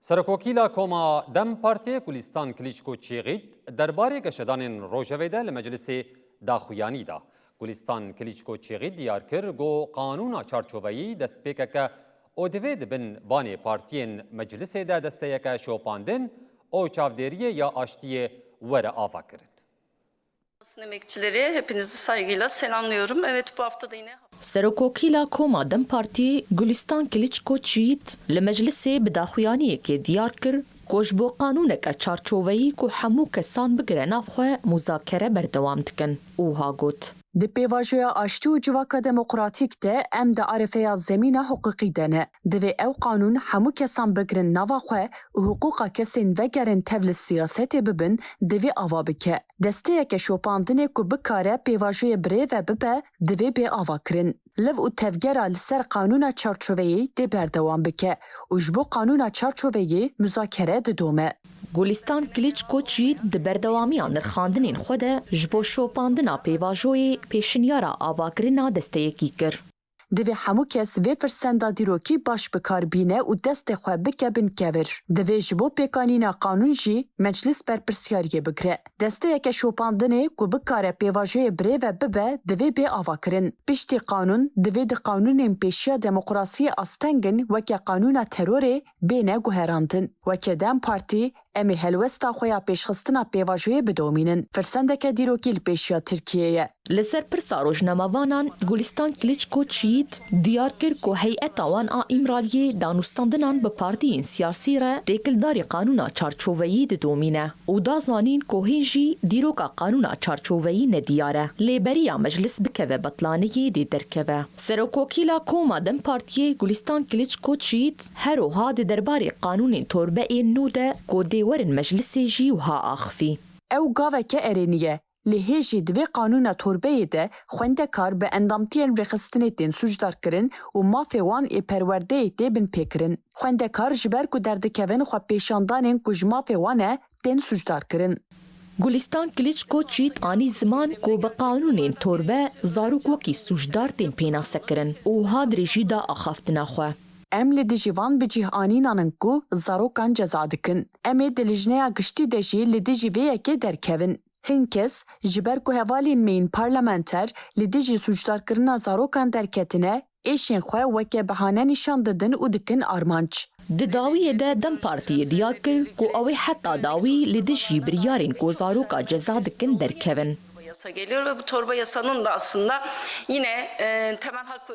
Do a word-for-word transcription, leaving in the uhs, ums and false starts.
Serokwekîla Koma DEM Partiyê Gulîstan Kilîçko Çîğît derbarê geşedanên rojevê de li meclisê daxuyanî da. Gulîstan Kilîçko Çîğît diyar kir ku qanûna çarçoveyî destpêkeke û divê di bin vanê partiyên meclisê de desteyeke şopandin û çavdêriyê ya aştiyê were avakirin. Basın emekçileri, hepinizi saygıyla selamlıyorum. Evet, bu hafta da yine Serokokîla Koma DEM Partî Gulistan Kiliçko Çiyît li meclisê bi daxuyaniyekê diyar kir ku ji bo qanûneke çarçoveyî ku hemû kesan bigire nav xwe muzakere berdewam dikin û wiha got. Di pêvajoya aştî û civaka demokratîk de em di arefeya zemîna hiqûqî de ne. Divê ew qanûn hemû kesan bigirin nava xwe û hiqûqa kesên vegerin tev li siyasetê bibin, divê ava bike. Desteyeke şopandinê ku bikare pêvajoyê birêve bibe, divê bê avakirin. Liv û tevgera li ser qanûna çarçoveyê dê berdewam bike û ji bo qanûna çarçoveyê muzakere didome. Gulistan Kiliçko Çiyît di berdewamiya nirxandinên xwe de ji bo şopandina pêvajoyê pêşinyara avakirina desteyekî kir. Divê hemû kes vê firsenda dîrokî baş bi kar bîne û destê xwe bike bin kevir. Divê ji bo pêkanîna qanûn jî meclis berpirsyariyê bigire. Desteyeke şopandinê ku bikare pêvajoyê birêve bibe, divê bê avakirin. Piştî qanûn, divê di qanûnên pêşiya demokrasiyê asteng in weke qanûna terorê bêne guherandin. Weke DEM Partî, em ê helwesta xwe ya pêşxistina pêvajoyê bidomînin. Firsendeke dîrokî li pêşiya Tirkiyê ye. Li ser pirsa rojnamevanan, Gulistan Kiliçko Çiyît diyar kir ku heyeta wan a Îmraliyê danûstandinan bi partiyên siyasî re têkildarî qanûna çarçoveyî didomîne û da zanîn ku hîn jî dîroka qanûna çarçoveyî nediyar e. Lê beriya meclis bikeve betlaneyê dê derkeve. Serokokîla Koma DEM Partiyê Gulistan Kiliçko Çiyît her wiha di derbarê qanûnên torbe ên nû de ku dê werin meclisê jî wiha axifî. Ew gaveke erênî ye. Lê hê jî di vê qanûna torbeyê de xwendekar bi endamtiyên rêxistinê tên sûcdarkirin û mafê wan ê perwerdeyê tê binpêkirin. Xwendekar ji ber ku derdikevin xwepêşandanên ku ji mafê wan e, tên sûcdarkirin. Gulistan Kiliçko Çît anî ziman ku bi qanûnên torbe zarok wekî sûcdar tên pênasekirin û wiha dirêjî da axaftina xwe. Em li dijî van bicîhanînan in ku zarokan ceza dikin. Em ê di lijneya giştî de jî li dijî vê yekê derkevin. Hin kes, ji ber ku hevalên me yên parlamenter li dijî sûcdarkirina zarokan derketine, êşên xwe weke bihane nîşan didin û dikin armanc. Di dawiyê de DEM Partiyê diyar kir ku ew ê heta dawî li dijî biryarên ku zaroka ceza dikin derkevin. Yasa geliyor ve bu torba yasanın da aslında yine, e, temel hak ve